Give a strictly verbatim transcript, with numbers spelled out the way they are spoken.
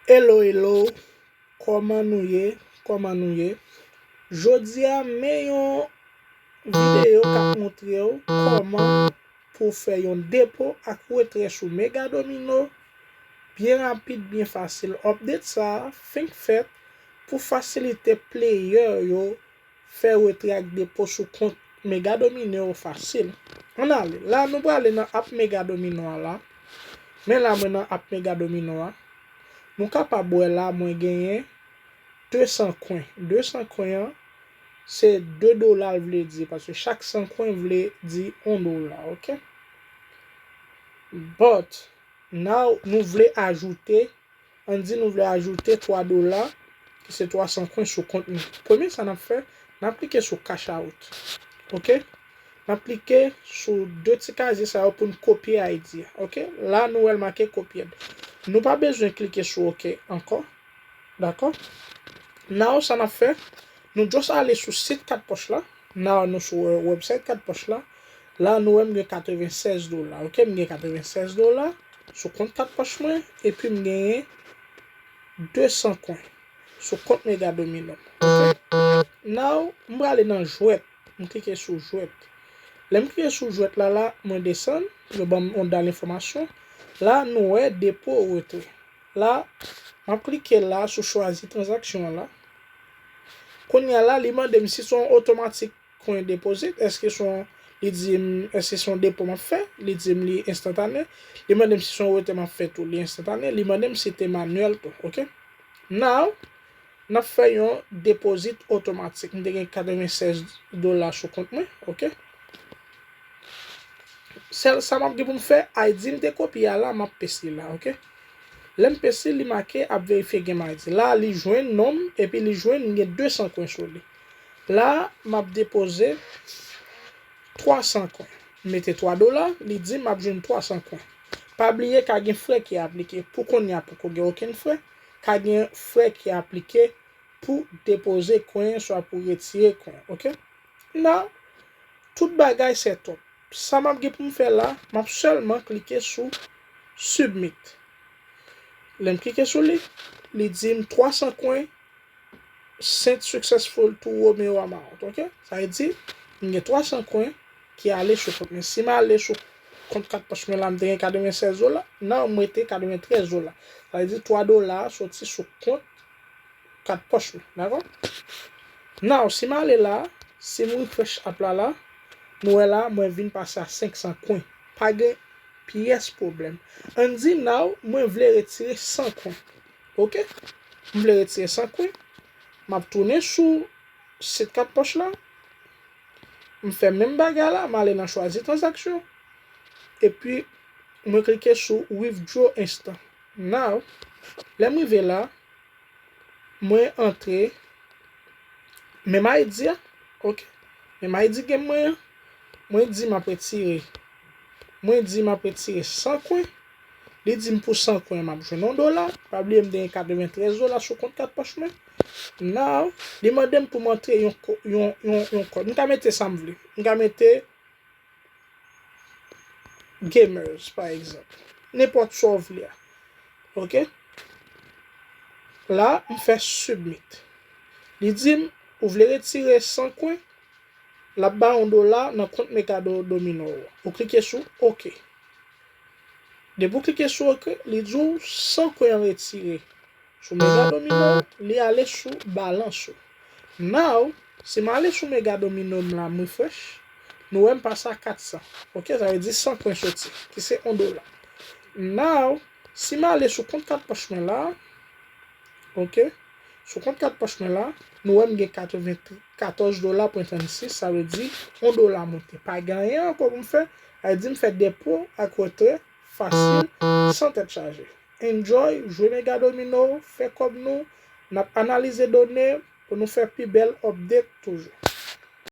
Hello, hello. Kòman nou ye? Kòman nou ye? Jodi a, men yon videyo k ap montre w kòman pou w fè yon depo ak retrè sou Mega Domino byen rapid, byen fasil. Update sa a fenk fèt pou fasilite player yo fè retrè ak depo sou kont Mega Domino yo fasil. Ann ale. La, nou prale nan app Mega Domino a la. Men la, mwen nan app Mega Domino a. Nou kapab wè la, mwen genyen de san kwen. De san kwen an, se de dola l vle di, paske chak san kwen vle di yon dola, oke? But, now, nou vle ajoute, ann di nou vle ajoute twa dola, ki se twa san kwen sou kont nou. Premye sa n ap fè, n ap klike sou cash out. Oke? N ap klike sou de ti kazye sa yo pou n kopye I D a. Oke? La, nou wè l make copied. Nou pa bezwen klike sou oke ankò. Dakò? Now, sa n ap fè, nou just ale sou sit kat pòch la. Now, nou sou, euh, website kat pòch la. La, nou wè m gen katrevennsèz dola. Oke, m gen katrevennsèz dola sou kont kat pòch mwen. Epi m genyen de san kwen sou kont Mega Domino m. Oke? Now, m prale nan jwèt. M klike sou jwèt. Lè m klike sou jwèt la, la, mwen desann. Yo ban m yon dal enfòmasyon. La, nou wè depo retrè. La, m ap klike la sou chwazi tranzaksyon an la. Kounye a la, li mande m si se yon otomatik kwen depozit, èske se yon, li di m, èske se yon depo m ap fè, li di m li enstantane. Li mande m si se yon retrè m ap fè tou, li enstantane. Li mande m si te manyèl tou, oke? Now, n ap fè yon depozit otomatik. M te gen katrevennsèz dola sou kont mwen, oke? Sèl sa m ap gen pou m fè, I D m te kopye a la, m ap pes li la, oke? Lè m pes li, li make ap verifye gen m I D. La, li jwenn non m, epi li jwenn m gen de san kwen sou li. La, m ap depoze twa san kwen. M mete twa dola, li di m ap jwenn twa san kwen. Pa bliye, ka gen frè ki aplike. Pou kounye a, poko gen okenn frè. Ka gen frè ki aplike pou depoze kwen, swa pou retire kwen, oke? Nan, tout bagay set up. Sa m ap gen pou m fè la, m ap sèlman klike sou submit. Lè m klike sou li, li di m twa san kwen sent successful to Romeo amount, oke? Sa vle di, m gen twa san kwen ki ale sou kont mwen. Si m ale sou kont kat pòch mwen la, m te gen katrevennsèz dola, nan m rete katreventrèz dola. Sa vle di twa dola soti sou kont kat pòch mwen, dakò? Now, si m ale la, si m refresh app la la, nou wè la, mwen vin pase a senk san kwen. Pa gen pyès pwoblèm. Ann di now, mwen vle retire san kwen. Oke? M vle retire san kwen. M ap tounen sou sit kat pòch la. M fè menm bagay la, m ale nan chwazi tranzaksyon. Epi, mwen klike sou withdraw instant. Now, lè m rive la, mwen antre menm I D a, oke? Menm I D game mwen an, mwen di m ap retire, mwen di m ap retire san kwen, li di m pou san kwen m ap jwenn yon dola, pa bliye m te gen katreventrèz dola sou kont kat pòch mwen. Now, li mande m pou m antre yon ko-, yon, yon, yon kòd. M ka mete sa m vle. M ka mete gamers, pa egzanp. Nenpòt sa w vle a. Oke? La, m fè submit. Li di m, ou vle retire san kwen, l ap ba w yon dola nan kont Mega Do-, Domino ou. Ou klike sou oke. Depi w klike sou oke, li di w san kwen an retire. Sou Mega Domino, li ale sou balans ou. Now, si m ale sou Mega Domino m la, m refresh, nou wè m pase a kat san. Oke, sa vle di san kwen soti, ki se yon dola. Now, si m ale sou kont kat pòch mwen la, oke, sou kont kat pòch mwen la, nou wè m gen katrevenkatòz dola pwen trannsis, sa vle di yon dola monte. Pa gen anyen ankò pou m fè, sa vle di m fè depo ak retrè fasil, san tèt chaje. Enjoy, jwe Mega Domino, fè kòb nou, n ap analize done pou nou fè pi bèl update toujou.